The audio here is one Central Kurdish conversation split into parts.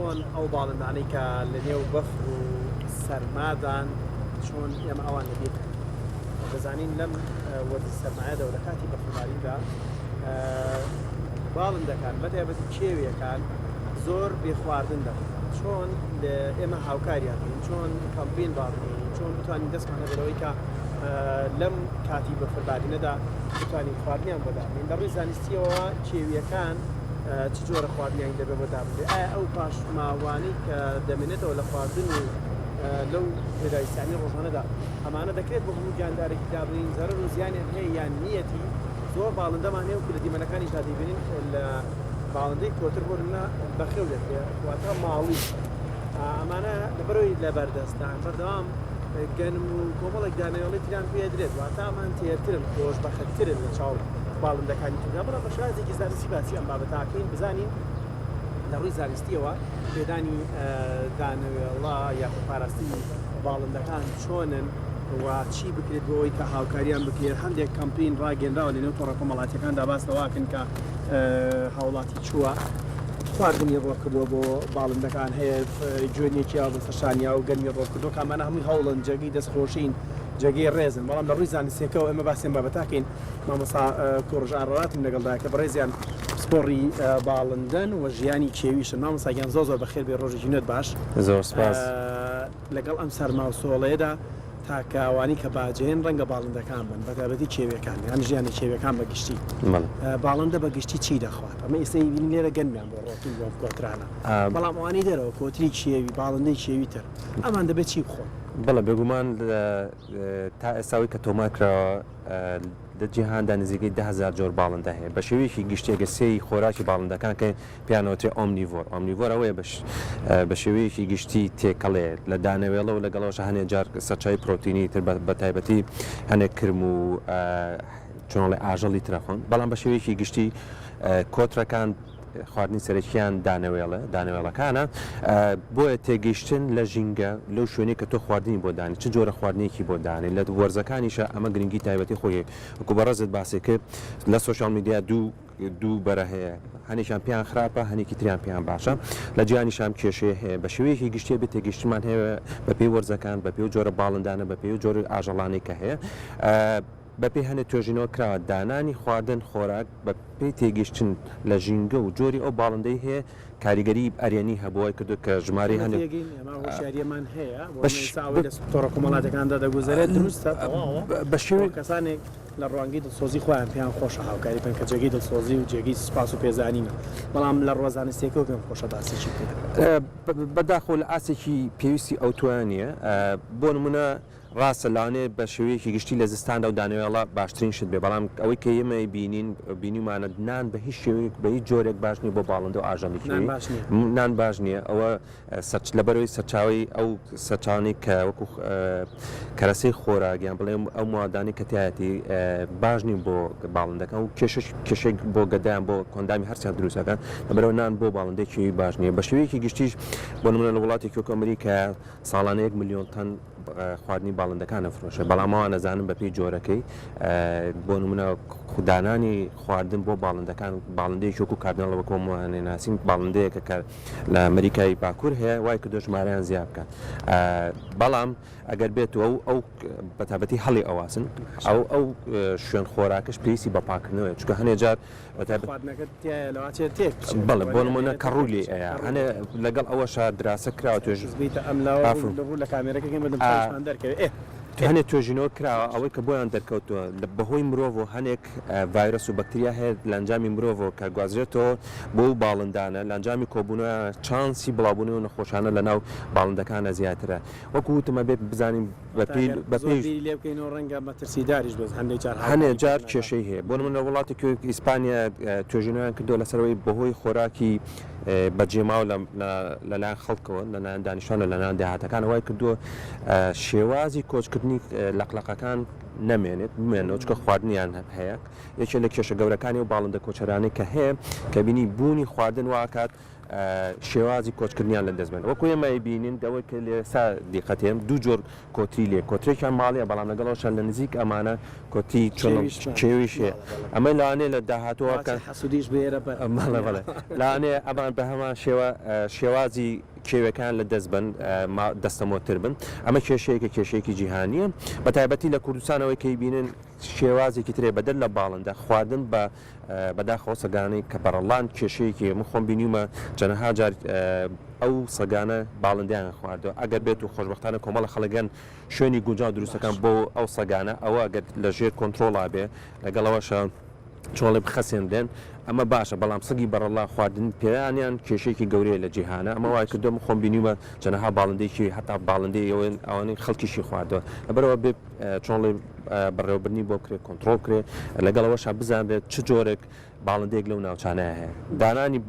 چۆن ئەو باڵندانەی کە لە نێو بەفر و سەرمادان چۆن ئێمە ئەوان لەبیر بکەین. دەزانین لەم وەرزی سەرمایەدا و لە کاتی بەفرباریندا باڵندەکان بە تایبەتی کێویەکان زۆر بێ خواردن دەبن. چۆن ئێمە هاوکاریان بین، چۆن کەمپین ڕابگەین، چۆن بتوانین دەستمان هەبێت لەوەی کە لەم کاتی بەفربارینەدا بتوانین خواردنیان بۆ دابنێین. لە ڕووی زانستییەوە کێوییەکان چ جۆرە خواردنیان دەبێت بۆ دابنرێت؟ ئایا ئەو پاشماوانەی کە دەمێنێتەوە لە خواردن و لەو پێداویستیانەی ڕۆژانەدا ئەمانە دەکرێت بۆ هەموو گیاندارێکی دابنێین؟ زەرەر و زیانیان هەیە یان نییەتی؟ زۆر باڵندەمان هەیە وەکو لە دیمەنەکانیشدا دەیبینین لە باڵندەی کۆتر بۆ نمونە بەخێو دەکرێت واتە ماڵی ئەمانە لەبەرەوەی لەبەردەستان بەردەوام گەنم و کۆمەڵێک دانەوێڵەی تریان پێ دەدرێت، واتە ئەمان تێرترن، خۆشبەختترن لە چاو باڵندەکانی تردا، بەڵام بە شێوازێکی زانستی باسی ئەم بابەتە ئەکەین بزانین لە ڕووی زانستییەوە پێدانی دانەوێڵە یاخود پاراستنی باڵندەکان چۆنن و چی بکرێت بۆ ئەوەی کە هاوکاریان بکرێت، هەندێک کەمپین ڕاگەنراوە لەنێو تۆڕە کۆمەڵاتیەکاندا باس لەوە ئەکەن کە هاوڵاتی چووە خواردنی ڕۆ کردووە بۆ باڵندەکان هەیە جوێنێکی ئاو بەسەر شانیا و گەرمی ڕۆ کردووە کە ئەمانە هەمووی هەوڵن جێگەی دەستخۆشین جێگەی ڕێزن بەڵام لە ڕووی زانستیەکەوە ئێمە باسی ئەم بابەتە ئەکەین مامۆستا کۆڕژ ئاراراتم لەگەڵدا کە بەڕێزیان پسپۆڕی باڵندەن و ژیانی کێویشن مامۆستا گیان زۆر زۆر بەخێر بێ ڕۆژێکی نوێت باش زۆر سپاس. لەگەڵ ئەم سەرما و سۆڵەیەدا تاکە ئەوانەی کە باجەیەن ڕەنگە باڵندەکان بن، بەتایبەتی کێویەکان یان ژیانی کێویەکان بە گشتی. باڵندە بە گشتی چی دەخوات؟ ئەمە ئێستا ئەیبینین لێرە گەنمیان بۆ ڕۆتین بۆ ئەم کۆترانە، بەڵام ئەوانەی دەرەوە کۆتری کێوی، باڵندەی کێوی تر، ئەمان دەبێت چی بخۆن؟ بەڵێ بێگومان تا ئێستا ئەوەی کە تۆمار کراوە لە جیهاندا نزیکەی 10,000 جۆر باڵندە هەیە. بە شێوەیەکی گشتی ئەگەر سەیری خۆراکی باڵندەکان کەین پێیان ئەوترێ omnivore. Omnivore ئەوەیە بە شێوەیەکی گشتی تێکەڵەیە لە دانەوێڵە و لەگەڵ ئەوەشا هەنێ جار سەرچاوەی پرۆتینی تر بە تایبەتی هەنێک کرم و چۆن ئەڵێ ئاژەڵی تر ئەخۆن. بەڵام بە شێوەیەکی گشتی کۆترەکان خواردنی سەرەکیان دانەوێڵە دانەوێڵەکانە. بۆیە تێگەیشتن لە ژینگە لەو شوێنەی کە تۆ خواردنی بۆ دانی چ جۆرە خواردنێکی بۆ دانی لە وەرزەکانیشا ئەمە گرنگی تایبەتی خۆی هەیە. وەکو بەڕێزت باسی کرد لە social media دوو دوو بەرە هەیە هەنێکیان پێیان خراپە هەنێکی تریان پێیان باشە لە جیهانیشا ئەم کێشەیە هەیە بە شێوەیەکی گشتی ئەبێت تێگەیشتنمان هەیە بە پێی وەرزەکان بە پێی جۆرە باڵندانە بە پێی جۆری ئاژەڵانەی کە هەیە بە پێی هەنێ توێژینەوە کراوە دانانی خواردن خۆراک بە پێی تێگەیشتن لە ژینگە و جۆری ئەو باڵندەی هەیە کاریگەری ئەرێنی هەبوو وای کردووە کە ژمارەی هەنێ تێگەین ئێمە هۆشیارییەمان هەیە بۆ ئێستا ئەوەی لە تۆڕە کۆمەڵاتیەکاندا دەگوزەرێت دروستە تەواوە بە شێوەیەک کەسانێک لە ڕوانگەی دڵسۆزی خۆیان پێیان خۆشە هاوکاری بکەن کە جێگەی دڵسۆزی و جێگەی سوپاس و پێزانینە، بەڵام لە ڕووە زانستییەکەوە پێم خۆشە باسێکی بکەین. بەداخەوە لە ئاستێکی پێویستی ئەوتۆیان نییە، بۆ نموونە ڕاستە لەوانەیە بە شێوەیەکی گشتی لە زستاندا و دانەوێڵە باشترین شت بێ، بەڵام ئەوەی کە ئێمە بینین بینیومانە نان بە هیچ شێوەیەک بە هیچ جۆرێک باش نییە بۆ باڵندە و ئاژەڵی نان کێوی، باش نییە. نان باش نییە، ئەوە لەبەرئەوەی سەرچاوەی ئەو سەرچاوانەی کە وەکو کەرەسەی خۆراک یان بڵێم ئەو موادانەی کە تیایەتی باش نین بۆ باڵندەکان و کێشەش کێشەی بۆ گەدەیان بۆ کۆندامی هەرسیان دروست ئەکەن لەبەرئەوە نان بۆ باڵندەی کێوی باش نییە بە شێوەیەکی گشتیش بۆ نمونە لە وڵاتێکی وەکو ئەمریکا ساڵانە یەک ملیۆن تەن خواردنی باڵندەکان ئەفرۆشێت بەڵام ئەوان ئەزانن بەپێی جۆرەکەی بۆ نمونە دانانی خواردن بۆ باڵندەکان باڵندەیەکی وەکو cardinal وەکو هەمووانێ ناسین باڵندەیەکە کە لە ئەمریکای باکوور هەیە وای کردو ژمارەیان زیاد بکات بەڵام ئەگەر بێت ئەو ئەو بەتابەتی هەڵی ئەواسن ئەو ئەو شوێن خۆراکەش پێویستی بە پاکردنەوەیە چونکە هەنێ جار خواردنەکە تیایە لەواچێ تێک بچێت. بەڵێ بۆ نموونە کەڕوو لێی ئەیا هەنێ لەگەڵ ئەوەشا دراسە کراوە توێژ بیتە ئەم لاوە ڕوو لە کامێرەکە کەین بە دەمچاویشمان دەرکەوێ ئێ. هەنێ توێژینەوە کراوە ئەوەی کە بۆیان دەرکەوتووە بەهۆی مرۆڤەوە هەنێک ڤایرۆس و بەکتریا هەیە لە ئەنجامی مرۆڤەوە کە گوازرێتەوە بۆ باڵندانە لە ئەنجامی کۆبوونەوە چانسی بڵاوبوونەوەی نەخۆشانە لەناو باڵندەکانە زیاترە وەکو وتم ئەبێت بزانین بەپێی زۆر بیری لێ بکەینەوە ڕەنگە مەترسیداریش بێت هەندێک جار هەنێ جار کێشەی هەیە بۆ نمونە وڵاتێکی وەک ئیسپانیا توێژینەوەیان کردووە لەسەر ئەوەی بەهۆی خۆراکی بەجێماو لەلایەن خەڵکەوە لەلایەن دانیشتوان و لەلایەن دێهاتەکان وای کردووە شێوازی کۆچکردنی لەقلەقەکان نەمێنێت بمێنەوە چونکە خواردنیان هەیە یەکێ لە کێشە گەورەکانی و باڵندە کۆچەرانەی کە هەیە کە بینی بوونی خواردن واکات. شێوازی کۆچکردنیان لە دەست بێن وەکو ئێمە ئەیبینین دەوەی کە لێسا دیقەتێم دوو جۆر کۆتری لێ کۆترێکیان ماڵیە بەڵام لەگەڵەوەشان لە نزیک ئەمانە کۆتری چۆن کێویش هەیە ئەمە لەوانەیە لە داهاتووە بکەن حەسوودیش بێرە بەر بەڵێ بەڵێ لەوانەیە ئەمان بە هەمان شێوە شێوازی کێوەکان لە دەست بن دەستەمۆتر بن ئەمە کێشەیەکە کێشەیەکی جیهانیە بە تایبەتی لە کوردستانەوەی کەی بینن شێوازێکی ترێ بەدەر لە باڵندە خواردن بە بەداخەوە سەگانەی کە بەڕەڵان کێشەیەکی هەیە من خۆم بینیومە چەنەها جار ئەو سەگانە باڵندەیان خواردوە ئەگەر بێت و خۆشبەختانە کۆمەڵە خەڵک هەن شوێنی گونجاو دروستەکەن بۆ ئەو سەگانە ئەوە ئەگەر لە ژێر کۆنترۆڵا بێ لەگەڵ ئەوەشا چۆڵی بخەسێنرێن ئەمە باشە بەڵام سەگی بەڕەڵا خواردن پێیانیان کێشەیەکی گەورەیە لە جیهانە ئەمە وای کردووە من خۆم بینیومە چەنەها باڵندەیەکی هەتا باڵندەی ئەوانەی خەڵکیشی خواردوە لەبەرئەوە بێ چۆڵی بەڕێوەبردنی بۆ بکرێت، کۆنتڕۆڵ بکرێت، لەگەڵ ئەوەشا بزانرێت چ جۆرێک باڵندەیەک لەو ناوچانەیا هەیە. دانانی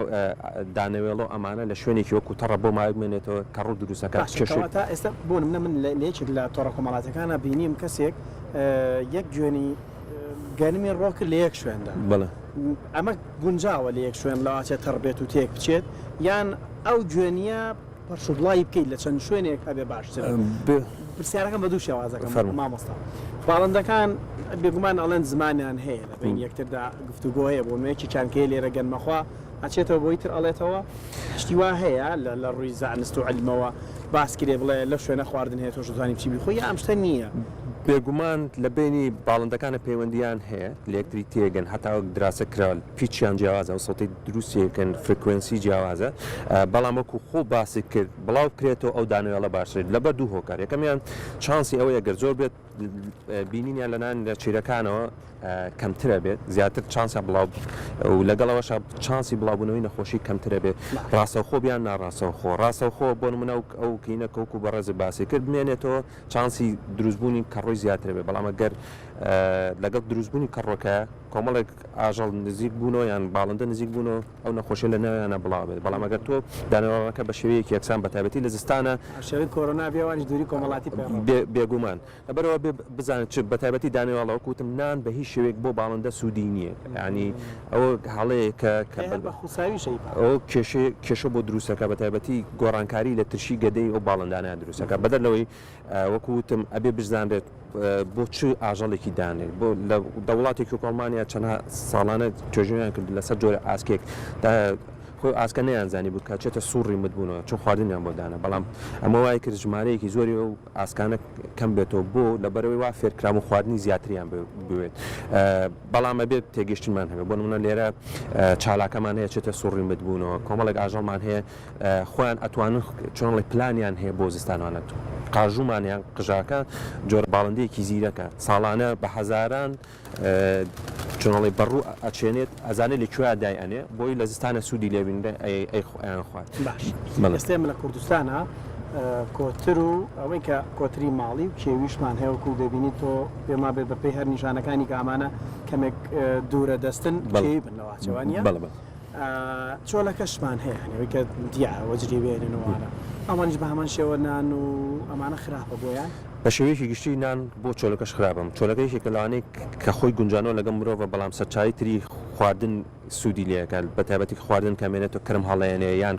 دانەوێڵە و ئەمانە لە شوێنێکی وەکو تەڕە بۆ ماوەیەک بمێنێتەوە کەڕوو دروست ئەکات. باشە کەواتە ئێستا بۆ نمونە من لە یەکێک لە تۆڕە کۆمەڵاتیەکانا بینیم کەسێک یەک گوێنی گەنمی ڕۆ کرد لە یەک شوێندا. بەڵێ. ئەمە گونجاوە لە یەک شوێن لەواچێ تەڕ بێت و تێک بچێت یان ئەو گوێنیە پەرشوبڵاوی بکەیت لە چەند شوێنێک هەبێ باشترە. پرسیارەکەم بە دوو شێوازەکەم مامۆستا. باڵندەکان بێگومان ئەڵێن زمانیان هەیە لە بەین یەکتردا گفتوگۆ هەیە بۆ نمونە یەکێکیان کە لێرە گەنمەخوا ئەچێتەوە بۆی تر ئەڵێتەوە شتی وا هەیە لە ڕووی زانست و عیلمەوە باس کرێ بڵێ لەو شوێنە خواردن هەیە تۆش دەتوانی بچی بیخۆی یا ئەم شتە نییە؟ بێگومان لە بەینی باڵندەکانە پەیوەندییان هەیە لە یەکتری تێگەن هەتا وەک دراسە کرا pitch یان جیاوازە ئەو سەوتەی دروستی ئەکەن frequency جیاوازە بەڵام وەکو خۆ باست کرد بڵاو بکرێتەوە ئەو دانەوێڵە باشترێت لەبەر دوو هۆکار یەکەمیان چانسی ئەوەیە گەر زۆر بێت بینینیان لە نان لە چیرەکانەوە کەمترە بێت زیاتر چانسە بڵاو و لەگەڵەوەشە چانسی بڵاوبوونەوەی نەخۆشی کەمترە بێت ڕاستەوخۆ بیان ناڕاستەوخۆ ڕاستەوخۆ بۆ نمونە ئەو کینە کەوکو بەڕێز باسی کرد بمێنێتەوە چانسی دروستبوونی کەڕۆی زیاترە بێت بەڵام گەر لەگەڵ دروستبوونی کەڕۆکە کۆمەڵێک ئاژەڵ نزیک بوونەوە یان باڵندە نزیک بوونەوە ئەو نەخۆشیە لە ناویانە بڵاو بێت بەڵام ئەگەر تۆ دانەوێڵەکە بە شێوەیەکی یەکسان بە تایبەتی لە زستانە شێوەی کۆرۆنا بێ ئەوانیش دووری کۆمەڵاتی پەیڕەو بکەن. بێگومان لەبەرئەوە بێ بزانن چ بە تایبەتی دانەوێڵە وەکو وتم نان بە هیچ شێوەیەک بۆ باڵندە سوودی نییە یانی ئەوە هەڵەیە کە کە هەر بە خوساویش ئەیبات. ئەوە کێشەی کێشە بۆ دروست ئەکا بە تایبەتی گۆڕانکاری لە ترشی گەدەی ئەو باڵندانە دروست ئەکا بەدەر لەوەی وەکو وتم ئەبێ بزانرێت بۆ چ ئاژەڵێکی دانرێت بۆ لە دە وڵاتێکی وەکو ئەڵمانیا چەندها ساڵانە توێژینەوەیان کرد لەسەر جۆرە ئاسکێک دا خۆی ئاسکە نەیانزانی بوو کە چێتە سوڕی متبوونەوە چون خواردنیان بۆ دانا بەڵام ئەمە وای کرد ژمارەیەکی زۆری ئەو ئاسکانە کەم بێتەوە بۆ لەبەرەوەی وا فێرکرابوون خواردنی زیاتریان بوێت بەڵام ئەبێت تێگەشتنمان هەبێت بۆ نمونە لێرە چالاکەمان هەیە چێتە سوڕی متبوونەوە کۆمەڵێک ئاژەڵمان هەیە خۆیان ئەتوانن چۆنڵی پلانیان هەیە بۆ زستانوانە قاژومان یان قژاکە جۆرە باڵندەیەکی زیرەکە ساڵانە بە هەزاران چۆنڵی بەڕوو ئەچێنێت ئەزانێت لە کوێ دای ئەنێ بۆی لە زستانە سوودی لێبینرێ ئەی ئەیان خوات باش ئێستا ئێمە لە کوردستانە کۆتر و ئەوەی کە کۆتری ماڵی و کێویشمان هەیە وەکو دەبینیت تۆ پێما بێت بەپێی هەر نیشانەکانی کە ئەمانە کەمێک دوورە دەستن کێوی بن لەواچەوانە بەڵێ بەڵێ چۆلەکەشمان هەیە یانی ئەوەی کە دیارە وەجری وێنن و وانە ئەوانیش بە هەمان شێوە نان و ئەمانە خراپە بۆیان؟ بە شێوەیەکی گشتی نان بۆ چۆلەکەش خراپە چۆلەکە یەکێکە لەوانەی کە خۆی گونجانەوە لەگەڵ مرۆڤە بەڵام سەرچاوەی تری خواردن سوودی لێ ئەکات بە تایبەتی خواردن کە ئەمێنێتەوە کرم هەڵەیەنێ یان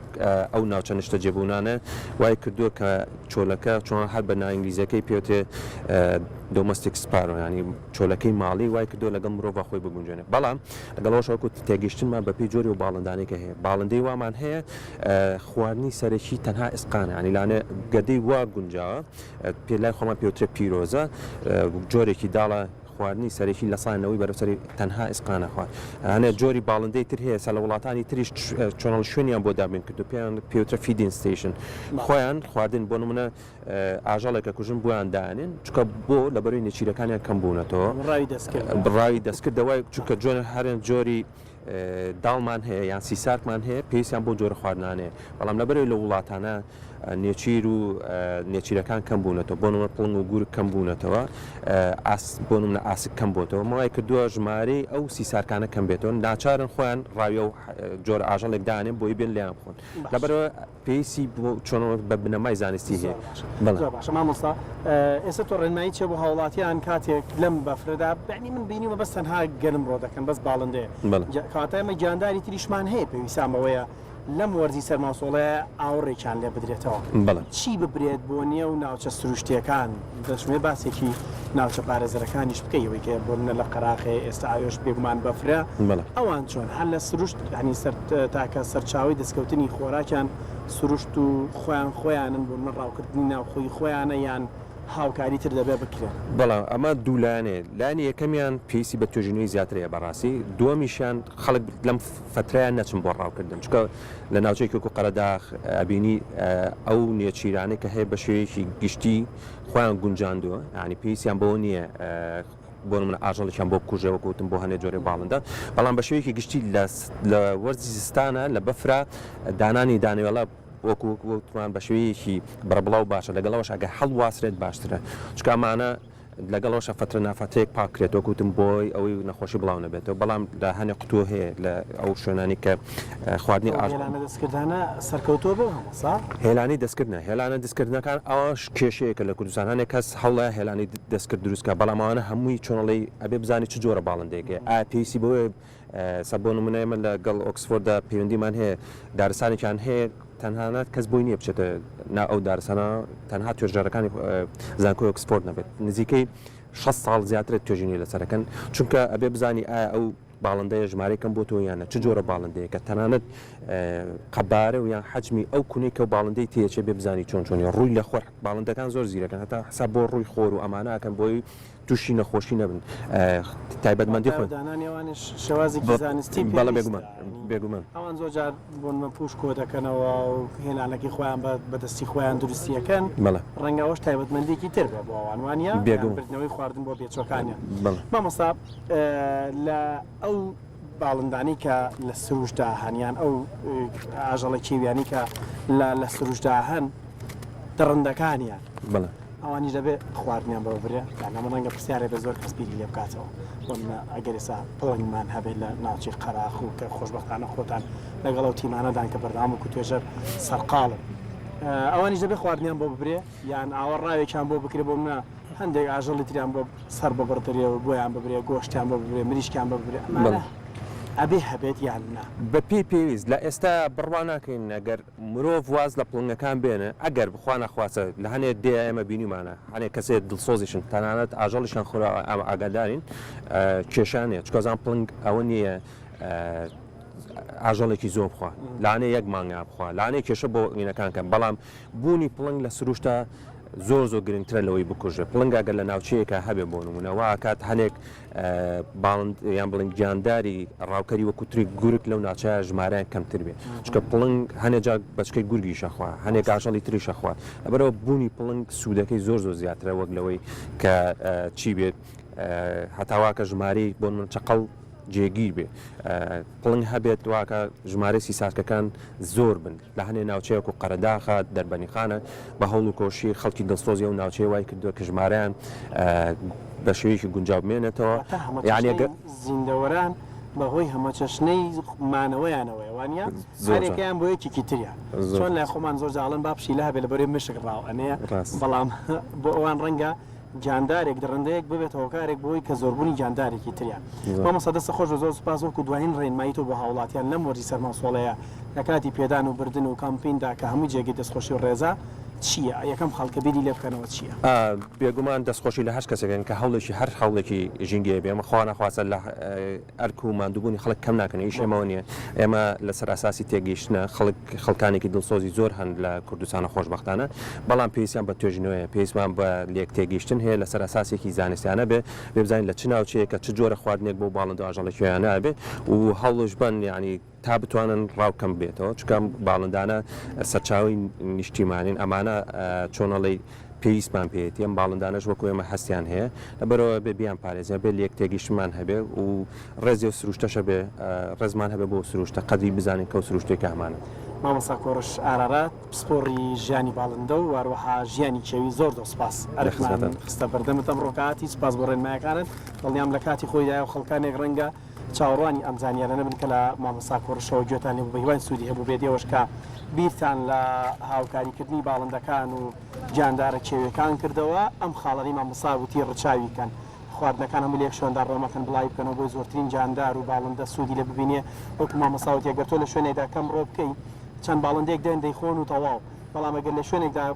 ئەو ناوچە نیشتەجێبوونانە وای کردووە کە چۆلەکە چۆن هەر بە نائینگلیزیەکەی پێوترێ domestic sparrow یانی چۆلەکەی ماڵی وای کردووە لەگەڵ مرۆڤا خۆی بگونجێنێ بەڵام لەگەڵ ئەوەش وەکو تێگەیشتنمان بەپێی جۆری ئەو باڵندانەی کە هەیە باڵندەی وامان هەیە خواردنی سەرەکی تەنها ئیسقانە یانی لانە گەدەی وا گونجاوە پێ لای خۆمان پێوترێ پیرۆزە جۆرێکی داڵە خواردنی سەرەکی لە سای نەوەی بەرەو سەری تەنها ئیسقانە خوارد هەنێ جۆری باڵندەی تر هەیە سە لە وڵاتانی تریش چۆنەڵ شوێنیان بۆ دابین کردو پێیان پێوترە feeding station خۆیان خواردن بۆ نمونە ئاژەڵێک ئەکوژن بۆیان دانێن چونکە بۆ لەبەرەی نێچیرەکانیان کەم بوونەتەوە ڕاوی دەستکرد ڕاوی دەستکرد دەوای چونکە جۆر هەرێن جۆری داڵمان هەیە یان سیسارکمان هەیە پێویستیان بۆ جۆرە خواردنانەیە بەڵام لەبەرەوەی لە وڵاتانە نێچیر و نێچیرەکان کەم بوونەتەوە بۆ نمونە پڵنگ و گورگ کەم بوونەتەوە ئاس بۆ نمونە ئاسک کەم بۆتەوە مەوای کردووە ژمارەی ئەو سیسارکانە کەم بێتەوە ناچارن خۆیان ڕاویە و جۆرە ئاژەڵێک دانێن بۆی بێن لێیان بخۆن لەبەرەوە پێویستی بۆ چۆن بە بنەمای زانستی هەیە. بەڵێ. زۆر باشە مامۆستا ئێستا تۆ ڕێنمایی چیە بۆ هاوڵاتیان کاتێک لەم بەفرەدا یانی من بینیومە بەس تەنها گەنم ڕۆ دەکەن بەس باڵندەیە بەڵێ. کەواتە ئێمە گیانداری تریشمان هەیە پێویستان بەوەیە. لەم وەرزی سەرماوسۆڵەیە ئاوڕێکیان لێ بدرێتەوە. بەڵێ. چی ببرێت بۆ نێو ناوچە سروشتییەکان؟ دەشمەوێ باسێکی ناوچە پارێزەرەکانیش بکەی، ئەوەی کە بۆ نمونە لە قەراخێ ئێستا ئەوێش بێگومان بەفرە، بەڵێ. ئەوان چۆن هەر لە سروشت یانی سەر تاکە سەرچاوەی دەستکەوتنی خۆراکیان سروشت و خۆیان خۆیانن بۆ نمونە ڕاوکردنی ناوخۆی خۆیانە یان هاوکاری تر دەبێ بکرێن؟ بەڵێ ئەمە دوو لایەنەیە، لایەنی یەکەمیان پێویستی بە توێژینەوەی زیاتر هەیە بەڕاستی، دووەمیشیان خەڵک لەم فەترەیە نەچن بۆ ڕاوکردن، چونکە لە ناوچەیەکی وەکو قەرەداخ ئەبینی ئەو نێچیرانەی کە هەیە بە شێوەیەکی گشتی خۆیان گونجاندووە، یانی پێویستیان بەوە نییە بۆ نمونە ئاژەڵێکیان بۆ بکوژێ وەکو وتم بۆ هەنێ جۆرێ باڵندە، بەڵام بە شێوەیەکی گشتی لە وەرزی زستانە لە بەفرا دانانی دانەوێڵە وەکو وتمان بە شێوەیەکی بەربڵاو باشە، لەگەڵ ئەوەش ئەگەر هەڵواسرێت باشترە، چونکە ئەمانە لەگەڵ ئەوەشا فەترە نافەترەیەک پاک کرێتەوە وەکو وتم بۆی ئەوەی نەخۆشی بڵاو نەبێتەوە، بەڵام لە هەنێ قوتوو هەیە لە ئەو شوێنانی کە خواردنی ئەو ئاژ. هێلانە دەستکردانە سەرکەوتووە بۆ مامۆستا؟ هێلانەی دەستکرد نا، هێلانە دستکردنەکان ئەوەش کێشەیەکە لە کوردستان هەنێ کەس هەوڵە هێلانەی دەستکرد دروست کا، بەڵام ئەوانە هەمووی چۆنەڵێی ئەبێ بزانی چ جۆرە باڵندەیەکە ئایا پێویستی بەوەیە سە بۆ نمونە ئێمە لە گەڵ ئۆکسفۆرددا پەیوەندیمان هەیە دارستانێکیان هەیە تەنانەت کەس بۆی نییە بچێتە نا ئەو دارستانە تەنها توێژەرەکانی زانکۆی ئۆکسفۆرد نەبێت نزیکەی 6 ساڵ زیاترە توێژینەوەی لەسەرەکەن چونکە ئەبێ بزانی ئایا ئەو باڵندەیە ژمارەی کەم بۆتەوە یان نە چ جۆرە باڵندەیەکە تەنانەت قەبارە و یان حەجمی ئەو کونەی کە باڵندەی تێچێ بێ بزانی چۆن چۆنی ڕووی لە خۆر باڵندەکان زۆر زیرەکەن هەتا حساب بۆ ڕووی خۆر و ئەمانە ئەکەن بۆی تووشی نەخۆشی نەبن تایبەتمەندی خۆی. دانانی ئەوانیش شێوازێکی زانستی بەڵێ بێگومان بێگومان. ئەوان زۆر جار بۆ نمونە پووش کۆ دەکەنەوە و هێلانەکەی خۆیان بە دەستی خۆیان دروستی ئەکەن. بەڵێ. ڕەنگە ئەوەش تایبەتمەندییەکی تر بێ بۆ ئەوان وا نییە؟ بێگومان. بردنەوەی خواردن بۆ بێچووەکانیان. بەڵێ. مامۆستا لە ئەو باڵندانەی کە لە سروشتدا هەن یان ئەو ئاژەڵە کێویانەی کە لە سروشتدا هەن دڕندەکانیان. بەڵێ. ئەوانیش دەبێ خواردنیان بۆ ببرێ؟ یان ئەمە ڕەنگە پرسیارێک بێت زۆر کەس بیری لێ بکاتەوە. بۆ نمونە ئەگەر ئێستا پڵنگمان هەبێت لە ناوچەی قەراخ و کە خۆشبەختانە خۆتان لەگەڵ ئەو تیمانەدان کە بەردەوام وەکو توێژەر سەرقاڵن. ئەوانیش دەبێ خواردنیان بۆ ببرێ یان ئاوا ڕاوێکیان بۆ بکرێ بۆ نمونە هەندێک ئاژەڵی تریان بۆ سەر ببڕدرێ و بۆیان ببرێ، گۆشتیان بۆ ببرێ، مریشکیان بۆ ببرێ، ئەمانە ئەبێ هەبێت یان نا؟ بە پێی پێویست لە ئێستا بڕوا ناکەین ئەگەر مرۆڤ واز لە پڵنگەکان بێنێ ئەگەر خوا نەخواستە لە هەنێ دێ ئێمە بینیومانە هەنێ کەسێ دڵسۆزیشن تەنانەت ئاژەڵیشیان خوراوە ئەمە ئاگادارین کێشە نیە چونکە زان پڵنگ ئەوە نییە ئاژەڵێکی زۆر بخوا لانێ یەک مانگا بخوا لانێ کێشە بۆ ئینەکان کەم بەڵام بوونی پڵنگ لە سروشتا زۆر زۆر گرنگترە لەوەی بکوژێ پڵنگ ئەگەر لە ناوچەیەکە هەبێ بۆ نمونە وا ئەکات هەنێک باڵند یان بڵێن گیانداری ڕاوکەری وەکو تری گورگ لەو ناوچەیە ژمارەیان کەمتر بێ چونکە پڵنگ هەنێ جار بەچکەی گورگیش ئەخوا هەنێک ئاژەڵی تریش ئەخوا لەبەرئەوە بوونی پڵنگ سوودەکەی زۆر زۆر زیاترە وەک لەوەی کە چی بێت هەتا واکە ژمارەی بۆ نمونە چەقەڵ جێگیر بێ پڵنگ هەبێت واکە ژمارەی سیسارکەکان زۆر بن. لە هەنێ ناوچەی وەکو قەرەداخە، دەربەنیخانە بە هەوڵ و کۆششی خەڵکی دڵسۆزی ئەو ناوچەیە وای کردووە کە ژمارەیان بە شێوەیەکی گونجاو بمێنێتەوە. واتە یانی هەمەچەشنەی ئەگەر. زیندەوەران بە هۆی هەمەچەشنەی مانەوەیانەوەیە وانیە؟ زۆر جوان. هەرێکەیان بۆ یەکێکی تریان. زۆر چۆن لای ڕاست. خۆمان زۆر جار ئەڵێن با پشیلە هەبێ لەبەرەی مشک ڕاو ئەنێ، ڕاست. بەڵام بۆ ئەوان ڕەنگە گیاندارێک، دڕندەیەک ببێتە هۆکارێک بۆی کە زۆربوونی گیاندارێکی تریان. مامۆستا دەستت خۆش بێت زۆر سوپاس وەکو دوایین ڕێنمایی تۆ بۆ هاوڵاتیان لەم وەرزی سەرماوسۆڵەیە لە کاتی پێدان و بردن و کامپیندا کە هەمووی جێگەی دەستخۆشی و ڕێزە چییە؟ یەکەم خاڵ کە بیری لێ بکەنەوە چییە؟ بێگومان دەستخۆشی لە هەر کەسێکن کە هەوڵێکی هەر هەوڵێکی ژینگەیە بێ ئێمە خوا نەخواستە لە ئەرک و ماندووبوونی خەڵک کەم ناکەن ئیش ئێمەوە نییە ئێمە لەسەر ئەساسی تێگەیشتنە خەڵک خەڵکانێکی دڵسۆزی زۆر هەن لە کوردستانە خۆشبەختانە بەڵام پێویستیان بە توێژینەوەیە پێویستمان بە لێک تێگەیشتن هەیە لەسەر ئەساسێکی زانستیانە بێ بێ بزانین لە چ ناوچەیەکە چ جۆرە خواردنێک بۆ باڵندە و ئاژەڵە کوێیانە ئەبێ و هەوڵش بەن یانی تا بتوانن ڕاو کەم بێتەوە چونکە ئەم باڵندانە سەرچاوەی نیشتیمانین ئەمانە چۆنەڵی پێویستمان پێیەتی ئەم باڵندانەش وەکو ئێمە هەستیان هەیە لەبەرئەوە ئەبێ بیانپارێزین ئەبێ لێک تێگەیشتنمان هەبێ و ڕێزی ئەو سروشتەش ئەبێ ڕێزمان هەبێ بۆ سروشتە قەدری بزانین کە ئەو سروشتەی کە هەمانە. مامۆستا کۆڕش ئارارات پسپۆڕی ژیانی باڵندە و هەروەها ژیانی کێوی زۆر زۆر سوپاس لە ئەرکمان خزمەتان. خستە بەردەمت ئەمڕۆ کە هاتی سوپاس بۆ ڕێنمایەکانت دڵنیام لە کاتی خۆیدایە و خەڵکانێک ڕەنگە چاوەڕوانی ئەم زانیارانە بن کە لە مامۆستا کۆڕشەوە گوێتان لێ بوو بەهیواین سوودی هەبووبێت ئێوەش کە بیرتان لە هاوکاریکردنی باڵندەکان و گیاندارە کێویەکان کردەوە ئەم خاڵانەی مامۆستا وتی ڕچاوی کەن. خواردنەکان هەموو لە یەک شوێندا ڕۆمەکەن بڵاوی بکەنەوە بۆی زۆرترین جاندار و باڵندە سوودی لێ ببینێ. وەکو مامۆستا وتی ئەگەر تۆ لە شوێنێکدا کەم ڕۆ بکەی چەند باڵندەیەک دێن دەیخۆن و تەواو، بەڵام ئەگەر لە شوێنێکدا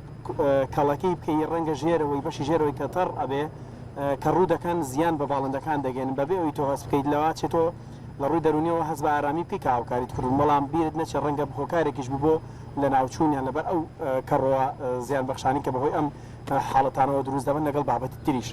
کەڵەکەی بکەی ڕەنگە ژێرەوەی بەشی ژێرەوەی کە تەڕ ئەبێ کە ڕوو دەکەن زیان بە باڵندەکان دەگەێنن بەبێ ئەوی تۆ هەست بکەیت. لەوا چێ تۆ لە ڕووی دەروونیەوە هەست بە ئارامی بکەی کە هاوکاریت کردوون، بەڵام بیرت نەچێت ڕەنگە هۆکارێکیش بوو بۆ لەناوچوونیان لەبەر ئەو کەڕووە زیانبەخشانەی کە بەهۆی ئەم حاڵەتانەوە دروست دەبن لەگەڵ بابەتی تریش.